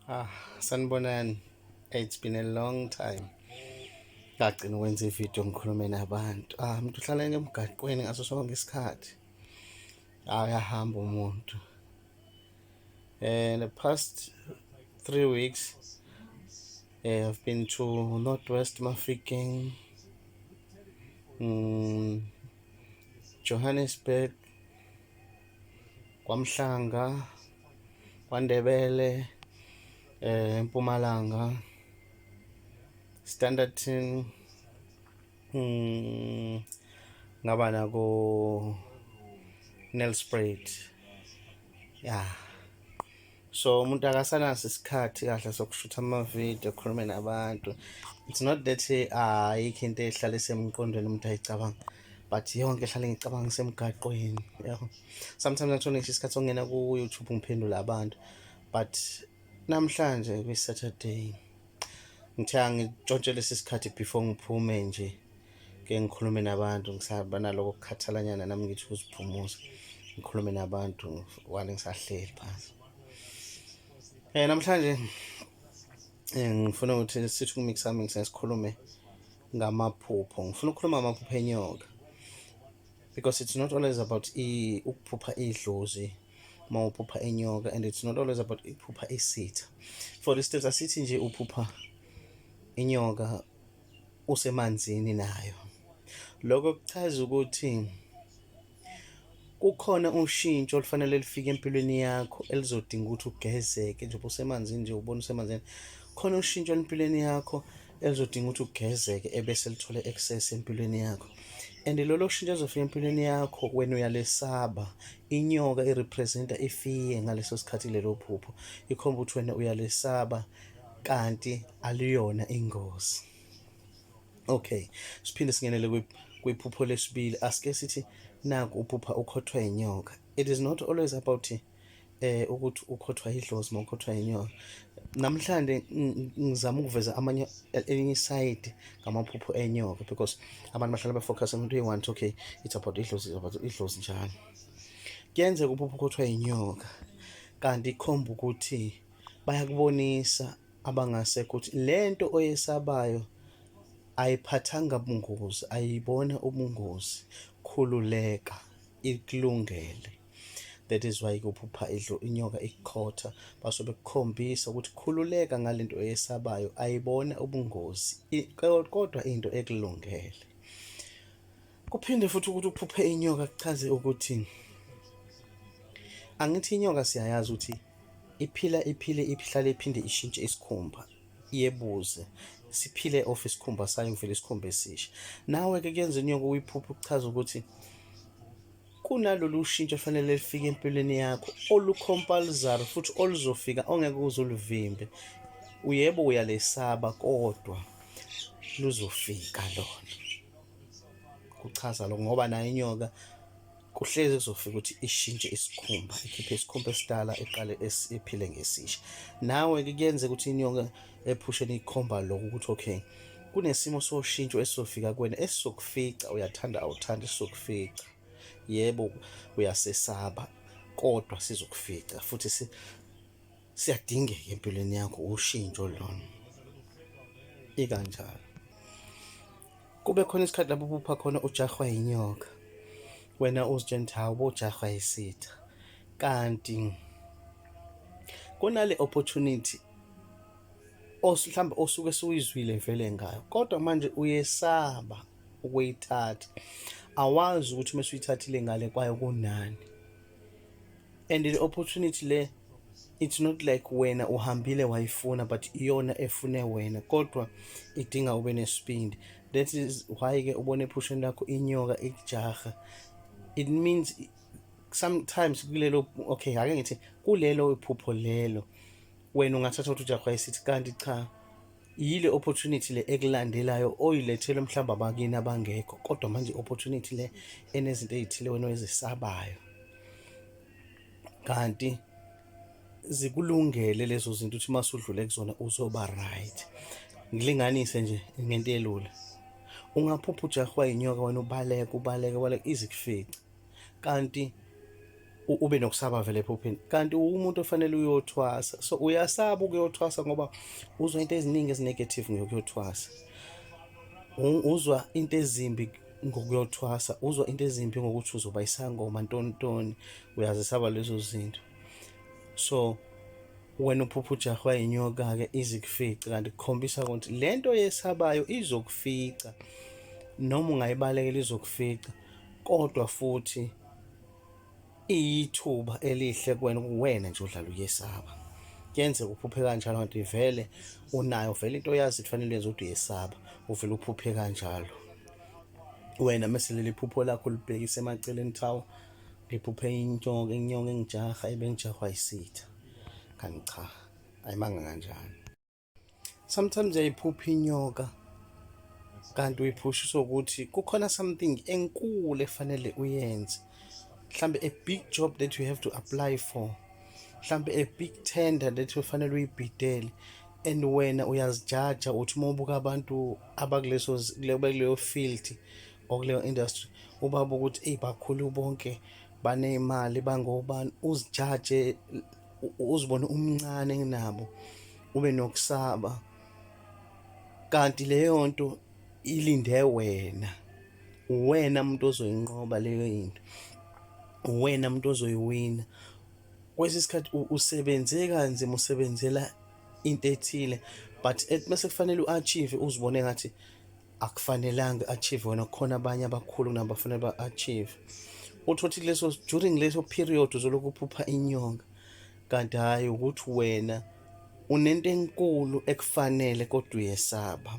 Ah, sanibonani. It's been a long time. Ngagcina ukwenza ividiyo ngikhulume nabantu. Ah, umuntu uhlala emgaqweni ngaso sonke isikhathi. Ah, uyahamba umuntu. The past 3 weeks, I've been to Northwest Mafikeng, Johannesburg, KwaMhlanga, KwaNdebele, Mpumalanga, Standerton, ngaba nako Nelspruit. Yeah. So umuntu akasanaso isikhathi kahle sokushutha amavidiyo, akhulume nabantu. It's not that ayikho into ehlala isemqondweni umuntu ayicabanga, but yonke ehlale ngicabanga isemgaqweni, yabo. Sometimes ngithola ngisho isikhathi sokungena ku-YouTube ngiphendule abantu, but namhlanje kwi-Saturday ngithe angitshontshe lesi sikhathi before ngiphume nje, ke ngikhulume nabantu. Ngisaba naloko kukhathalanyana nami, ngithi ukuziphumuza, ngikhulume nabantu while ngisahleli phansi. Namhlanje ngifuna ukuthi sithi ukumixa mixa, sikhulume ngamaphupho. Ngifuna ukukhuluma ngamaphupho enyoka because it's not always about ukuphupha idlozi uma uphupha inyoka, and it's not always about ukuphupha isitha. For instance, asithi nje uphupha inyoka usemanzini nayo, lokho kuchaza ukuthi kukhona ushintsho olufanele lifike empilweni yakho elizodinga ukuthi ugezeke. Njengoba usemanzini nje, ubona usemanzini, khona ushintsho empilweni yakho elizodinga ukuthi ugezeke ebese lithole access empilweni yakho. And lolo shintsho ezofika empilweni yakho, wena uyalesaba. Inyoka irepresenta i-fear ngaleso sikhathi. Lelo phupho ikhomba ukuthi wena uyalesaba, kanti aliyona ingozi. Okay, siphinde singenele kwiphupho lesibili. Asike sithi naku uphupha ukhothwa inyoka. It is not always about ukuthi ukhothwa idlozi uma ukhothwa inyoka. Namhlanje ngizama ukuveza amanye, elinye isayidi ngamaphupho enyoka, because abantu bahlala befocus umuntu eyi-one, okay, it's about idlozi, it's about idlozi njalo. Kuyenzeka uphupho ukhothwa inyoka, kanti ikhomba ukuthi bayakubonisa abangasekho ukuthi lento oyesabayo ayiphathanga bungozi, ayibona ubungozi, khululeka, ikulungele. That is why kuphupha inyoka ikukhotha, basuke bekukhombisa ukuthi khululeka ngalento oyesabayo, ayibona ubungozi, kodwa into ekulungele. Kuphinde futhi ukuthi uphuphe inyoka kuchaze ukuthi, angithi inyoka siyayazi ukuthi iphila, iphile, ihlale, iphinde ishintshe isikhumba, iyebuze siphile off isikhumba sayo, ngivele isikhumba esisha. Nawe-ke kuyenza inyoka uyiphupha ukuchaza ukuthi kunalolu shintsho fanele lifike empilweni yakho, olucompulsory futhi oluzofika, ongeke uze uluvimbe. Uyebo, uyalesaba, kodwa luzofika lona. Kuchaza lokho, ngoba nayo inyoka kuhlezi kuzofika ukuthi ishintshe isikhumba, ikhiphe isikhumba esidala, iqale iphile ngesisha. Nawe-ke kuyenzeka ukuthi inyoka ephusheni ikhomba lokho, ukuthi okay, kunesimo soshintsho esizofika kuwena, esizokufica, uyathanda awuthandi, sizokufica. Yebo, uyasesaba, kodwa sizokufica futhi siyadingeka empilweni yakho ushintsho lona. Ikanjalo. Kube khona isikhathi lapho uphupha khona ujahwa inyoka, wena uzitshela ukuthi hawu, bojahwa isitha, kanti kunale opportunity mhlawumbe osuke suyizwile vele ngayo, kodwa manje uyesaba ukuyithatha, awazi ukuthi uma usuyithathile ngale kwayo kunani. And le opportunity le, it's not like wena uhambile wayifuna, but iyona efune wena, kodwa idinga ube nesibindi. That is why ke ubone ephusheni lakho inyoka ikujaha. It means sometimes kulelo, okay, ake ngithi kulelo iphupho lelo, wena ungathatha ukuthi ujahwa isithi, kanti cha, yile opportunity le ekulandelayo oyilethele mhlawumbe abakini abangekho, kodwa manje opportunity le enezinto ezithile wena ozisabayo, kanti zikulungele lezo zinto, ukuthi uma usudlule kuzona uzoba right. Ngilinganise nje ngento elula: ungaphupha ujahwa inyoka, wena ubaleka, ubaleka, ubaleka, ize kufice, kanti Ube nokusaba vele ephupheni, kanti umuntu ofanele uyothwasa. So uyasaba ukuyothwasa ngoba uzwa into eziningi ezi-negative ngokuyothwasa, uzwa into ezimbi ngokuyothwasa, uzwa into ezimbi ngokuthi uzoba isangoma, ntontoni, uyazisaba lezo zinto. So wena uphupha ujahwa inyoka-ke izikufice, kanti kukhombisa ukuthi le nto yesabayo izokufica, noma ungayibalekela izokufica, kodwa futhi iyithuba elihle kuwena, kuwena nje odlala uyesaba. Kuyenzeka uphuphe kanjalo, kanti vele unayo vele into oyazi kufanele uyenze, ukuthi uyesaba, uvele uphuphe kanjalo wena. Mese leli phupho lakho libhekise emaceleni, thawu ngiphuphe inyoka, inyoka engijaha ebengijahwa isitha, kanti cha, ayimanga kanjani. Sometimes uyayiphupha inyoka, kanti uyiphushiswa ukuthi kukhona something enkulu efanele uyenze, mhlambe a big job that you have to apply for, mhlambe a big tender that ufanele uyibhidele, and wena uyazijaja, uthi uma ubuka abantu abakuleso kuleyo field or kuleyo industry, ubaba ukuthi eyi, bakhulu bonke, baneyimali, bangobani, uzijaje, uzibone umncane kunabo, ube nokusaba, kanti leyo nto ilinde wena. Uwena umuntu ozoyinqoba leyo into, uwena umuntu ozoyiwina. Kwesinye isikhathi usebenze kanzima, usebenzela into ethile, but mase kufanele u-achieve, uzibone ngathi akufanelanga achieve wena, kukhona abanye abakhulu kunabo abafanele ba-achieve. Uthi leso during leso period uzolokhu uphupha inyoka, kanti hhayi, ukuthi wena unento enkulu ekufanele kodwa uyesaba,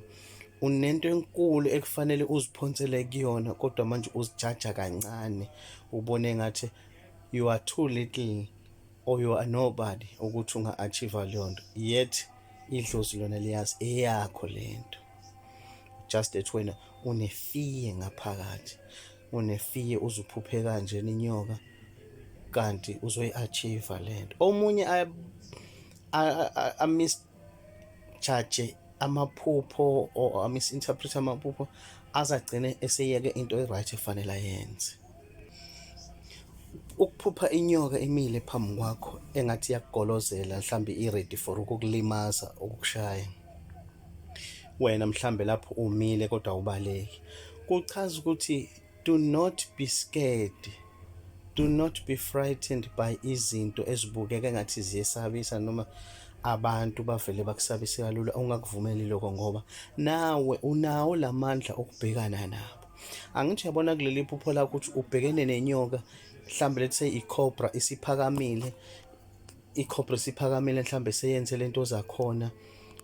unento enkulu ekufanele uziphonsele kuyona, kodwa manje uzijaja kancane, ubone ngathi you are too little or you are nobody ukuthi unga-achieve leyo nto, yet idlozi lona liyazi eyakho lento, just that wena une-fear ngaphakathi, une-fear, uzuphuphe kanje inyoka, kanti uzoyi-achieve lento. Omunye a-misjudge amaphupho or a-misinterpret amaphupho, azagcine eseyeke into e-right efanele ayenze. Ukuphupha inyoka imile phambi kwakho engathi iyakugolozela, mhlambe i-ready for ukukulimaza, ukukushaya wena, mhlambe lapho umile kodwa awubaleki, kuchaza ukuthi do not be scared, do not be frightened by izinto ezibukeka engathi ziyesabisa, noma abantu bavele bakusabise kalula. Ungakuvumeli lokho, ngoba nawe unawo lamandla okubhekana nabo. Angithi uyabona kuleli phupho lakho ukuthi ubhekene nenyoka, mhlambe let's say i-cobra isiphakamile, i-cobra isiphakamile, mhlambe seyenze lento zakhona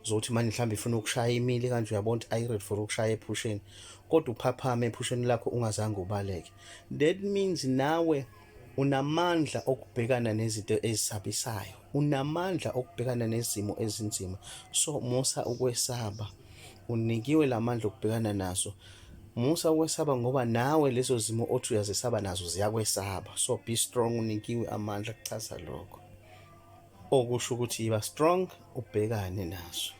zokuthi manje mhlambe ifuna ukushaya, imile kanje, uyabona ukuthi ayi-ready for ukushaya ephusheni, kodwa uphaphame ephusheni lakho ungazange ubaleke. That means nawe unamandla okubhekana nezinto ezisabisayo, unamandla okubhekana nezimo ezinzima. So musa ukwesaba, unikiwe lamandla okubhekana nazo. Musa ukwesaba, ngoba nawe lezo zimo othi uyazesaba nazo ziyakwesaba. So be strong, unikiwe amandla, kuchaza lokho, okusho ukuthi yiba strong, ubhekane nazo.